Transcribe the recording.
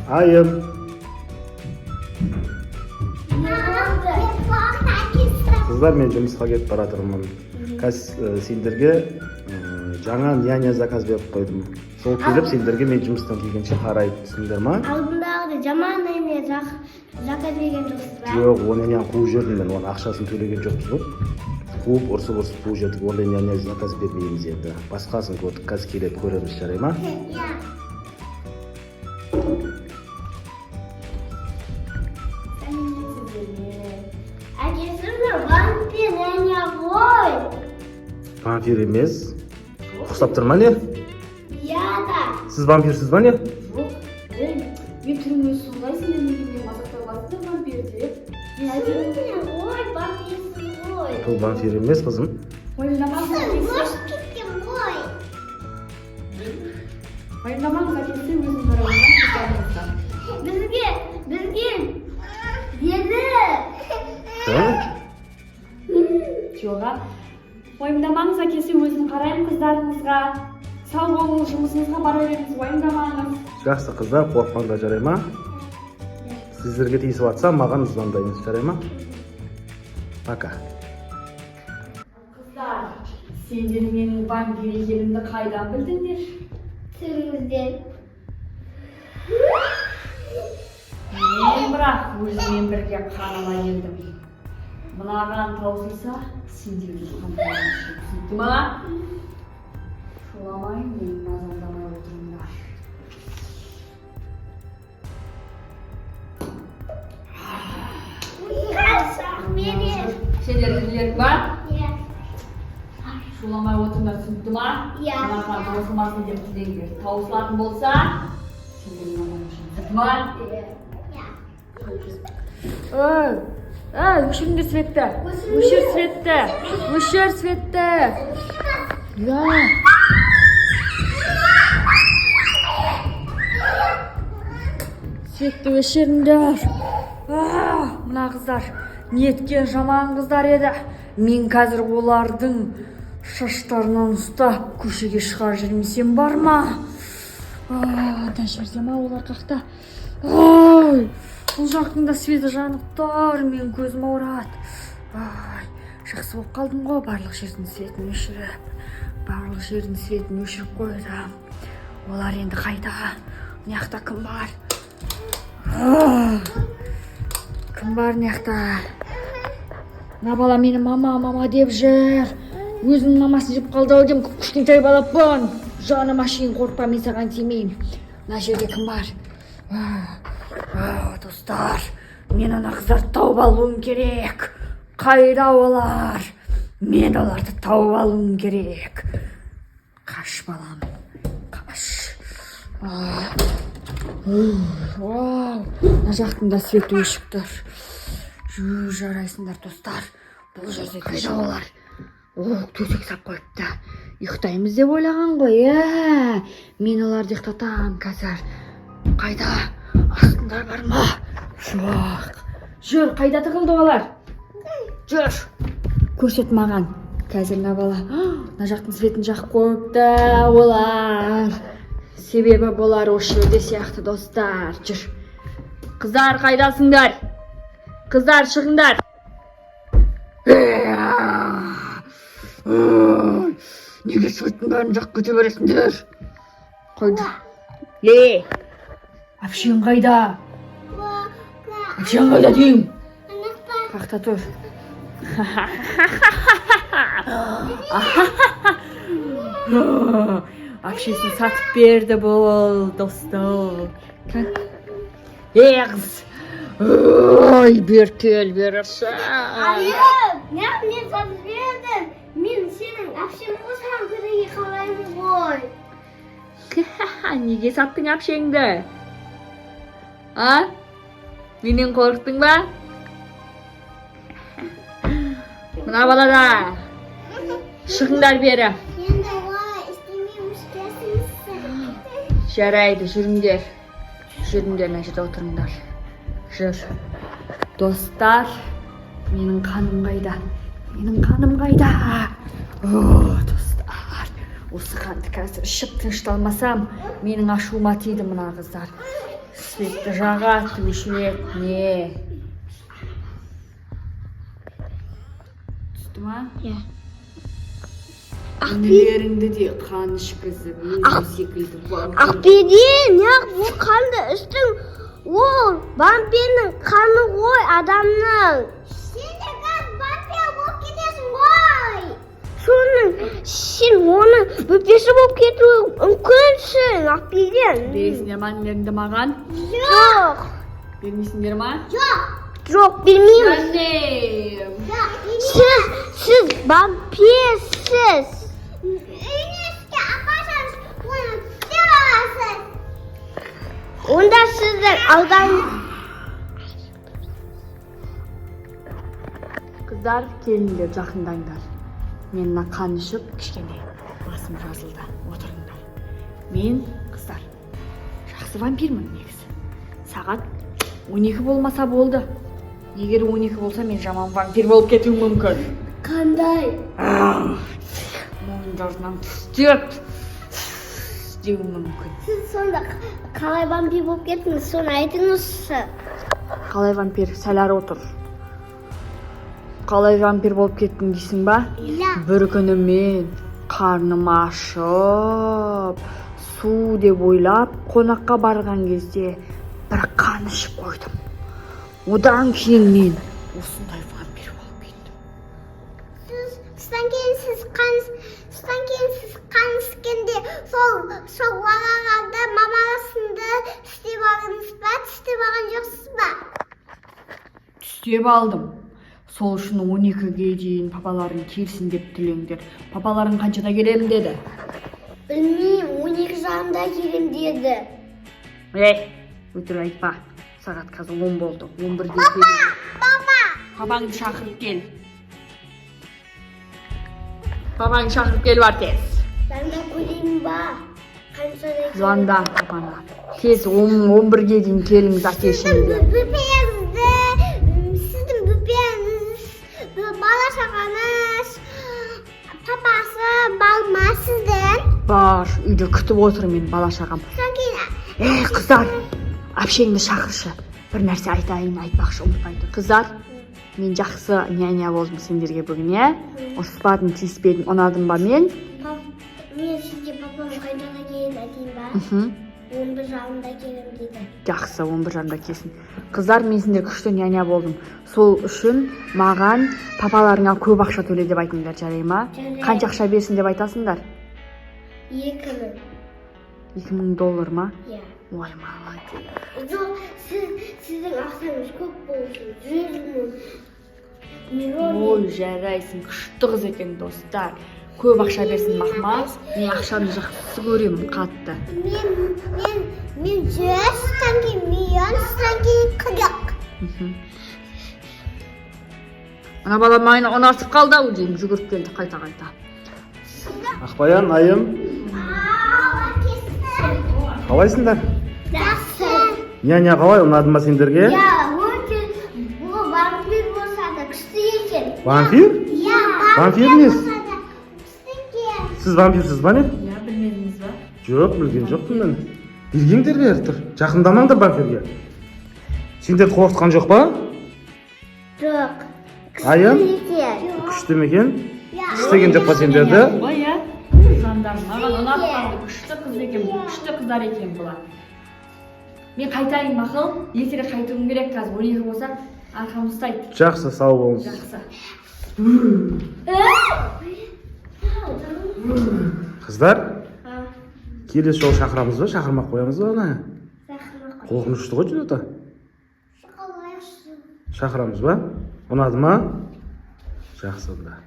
Айым. Қыздар, мен жұмысқа кетіп бара жатырмын. Қазір сендерге жаңа няня заказ беріп қойдым. Сол келіп, сендерге мен жұмыстан келгенше қарайды, түсіндіңдер ма? Алдындағыдай жаман неме заказ берген жоқсыз ба? Жоқ, ол няняны қуып жібердім мен, оның ақшасын төлеген жоқпыз ғой. Қуып, ұрсып ұрсып қуып жібердік. Ондай няня заказ бермейміз енді. Басқасын көрдік, қазір келеді, көреміз, жарай ма? Иә. Сәлеметсіздер ме? Әкесі, мына вампир няня ғой. Вампир емес. Ұқсап тұр ма, не? Иә да. Сіз вампирсіз ба, не? Жоқ, ей, мен түрім өзі сондай, сендер неге мені мазақтап жатсыңдар вампир деп? Мен әдемі. Шынымен ғой, вампирсіз ғой. Бұл вампир емес, қызым. Уайымдамаңыз, әкесі. Қошып кеткен ғой. Уайымдамаңыз, әкесі, өзім қарауымнан қыздарыңызға. Бізге деді. Кім? Жоға. Уайымдамаңыз, әкесі, өзім қараймын қыздарыңызға. Сау болыңыз, жұмысыңызға бара беріңіз, уайымдамаңыз. Жақсы, қыздар, қорықпаңдар, жарай ма? Сіздерге тиісіп жатса, маған звондаймыз, жарай ма? Пока. Қыздар, сендер менің вампир екенімді қайдан білдіңдер? Түріңізден. Мен бірақ өзіммен бірге қан ала келдім. Мына қан таусылса, сендерге қан таусылады. Түсінікті ма? Шуламай, мені мазамдамай отырыңдар. Қашақ берер. Сендер тірілерің ба? Иә. Шуламай отырыңдар, түсінікті ма? Иә. Мына қан таусылмасын деп тілеңдер. Таусылатын болса, сендер мазам үшін. Түсінікті ма? Иә. Ей, ей, өшіріңдер светті. Өшір светті. Өшір светті. Я. Светті өшіріңдер. Мына қыздар неткен жаман қыздар еді. Мен қазір олардың шаштарынан ұстап көшеге шығарып жібермесем бар ма? Мына жерде ма олар, қақта? Ой, бұл жақтың да светі жанып тұр, мен көзім ауырады. Ай, жақсы болып қалдым ғой, барлық жердің светін өшіріп. Барлық жердің светін өшіріп қойдым. Олар енді қайда? Мына жақта кім бар? Кім бар мына жақта? Мына бала мені мама, мама деп жүр. Өзінің мамасын жеп қалды ау деймін, кішкентай балапан. Жаным ашиын, қорықпа, мен саған тимеймін. Мына жерде кім бар? Достар, мен ана қыздарды тауып алуым керек. Қайда олар? Мен оларды тауып алуым керек. Қаш, балам, қаш. Вау, мына жақтың да светі өшіп тұр. Жу, жарайсыңдар, достар. Бұл жерде қайда олар? О, төсек сап қойыпты. Ұйықтаймыз деп ойлаған ғой, ә? Мен оларды ұйықтатамын қазір. Қайда? Астында бар ма? Жоқ. Жүр, қайда тығылды олар? Жүр. Көрсет маған. Қазір мына бала, мына жақтың светін жағып қойыпты олар. Себебі бұлар осы жерде сияқты, достар. Жүр. Қыздар, қайдасыңдар? Қыздар, шығыңдар. Неге светтің бәрін жағып кете бересіңдер? Қойды. Е, әпшең қайда? Әпшең қайда деймін? Қақта тұр. Әпшесін сатып берді бұл, достар. Е, қыз. Ой, бер кел, бері шық. Айым, мен сатып бердім. Мен сенің әпшең ғой, саған күніге қараймын ғой. Неге саттың әпшеңді? А? Менен қорықтың ба? Мына балада. Шығыңдар бері. Енді олай істемейміз, кешіріңіз. Жарайды, жүріңдер. Жүріңдер, мына жерде отырыңдар. Жүр. Достар, менің қаным қайда? Менің қаным қайда? О, достар, осы қанды қазір ішіп тынышталмасам, менің ашуыма тиді мына қыздар. Светті жағады, өшіреді. Не түсті ма? Иә. Інілеріңді де қан ішкізіп, өзің секілді вампир. Ақперде, неғып бұл қанды іштің? Ол вампирдің қаны ғой адамның. Сен де қазір вампир болып кетесің ғой. Соның сен оның бөпесі болып кетуі мүмкінсің, Ақперден. Бересіңдер ма інілеріңді маған? Жоқ. Бермейсіңдер ма? Жоқ. Жоқ, бермейміз. Анnem. Сіз вампирсіз. Үйіңізге апарсаңыз, оны тістеп аласыз. Онда сіздің алдан. Қыздар, келіңдер, жақындаңдар. Мен мына қан ішіп, кішкене басым жазылды. Отырыңдар. Мен, қыздар, жақсы вампирмін негізі. Сағат 12 болмаса болды. Егер 12 болса, мен жаман вампир болып кетуім мүмкін. Қандай? Мойындарынан тістеп деуім мүмкін. Сіз сонда қалай вампир болып кеттіңіз, соны айтыңызшы. Қалай вампир? Сәл ары отыр. Қалай вампир болып кеттің дейсің ба? Иә. Бір күні мен қарным ашып, су деп ойлап, қонаққа барған кезде бір қан ішіп қойдым. Одан кейін мен осындай вампир болып кеттім. Сіз содан кейін сіз қан ішкенде сол балаларды мамасынды тістеп алдыңыз ба, тістеп алған жоқсыз ба? Түстеп алдым. Сол үшін 12-ге дейін папаларың келсін деп тілеңдер. Папаларың қаншада келемін деді? Білмеймін, 12:30-да келем деді. Ей, өтірік айтпа. Сағат қазір 10 болды. 11-де келеді. Папа! Папаңды шақырып кел. Папаңды шақырып кел, бар тез. Звонда көрейін ба? Қаншада келеді? Звонда папаңға. Тез 11-ге дейін келіңіз, Сіздің әкешіңді. бөпеңізді, сіздің бөпеңіз, бала шағаңыз, папасы бар ма сіздің? Бар, үйде күтіп отыр мен бала шағам. Содан кейін Ей, қыздар, әпшеңді шақыршы. Бір нәрсе айтайын, айтпақшы, ұмытпай тұр. Қыздар, мен жақсы няня болдым сендерге бүгін, иә? Ұрыспадым, тиіспедім, ұнадым ба мен? Мен сізге папам қайда келгенін айтайын ба? Мхм. 11:30-да келемін деді. Жақсы, 11:30-да келсін. Қыздар, мен сендер күшті няня болдым. Сол үшін маған папаларыңа көп ақша төле деп айтыңдар, жарай ма? Жарайды. Қанша ақша берсін деп айтасыңдар? 2000. 2000 доллар ма? Иә. Ой, молодец. Жоқ, сіздің ақшаңыз көп болсын. 100 000. Миллион. Ой, жарайсың, күшті қыз екен, достар. Көп ақша берсін мақма. Мен ақшаны жақсы көремін қатты. Мен 100, содан кейін миллион, содан кейін 40. Ана бала мені ұнатып қалды ау деймін, жүгіріп келді қайта қайта. Ақбаян, Айым, қалайсыңдар? Жақсы. Няня қалай, ұнады ма сендерге? Иә, өте, бұл вампир болса да күшті екен. Вампир? Иә, Вампир емес. болса да күшті екен. Сіз вампирсіз ба, не? Иә, білмедіңіз ба? Жоқ, білген жоқпын мен. Бергеңдер, бері тұр. Жақындамаңдар вампирге. Сендерді қорқытқан жоқ па? Жоқ. Күшті Айым? екен. Күшті ме екен? Иә. Тістеген жоқ па сендерді? Ғой, иә. Жандар, маған ұнап қалды, күшті қыз екен, күшті қыздар екен бұлар. Мен қайтайын, мақұл, ертерек қайтуым керек, қазір 12 болса арқам ұстайды. Жақсы, сау болыңыз. Жақсы. Қыздар, келесі жолы шақырамыз ба, шақырмай ақ қоямыз ба ана? Қорқынышты ғой что-то. Шақырамыз ба? Ұнады ма? Жақсы онда.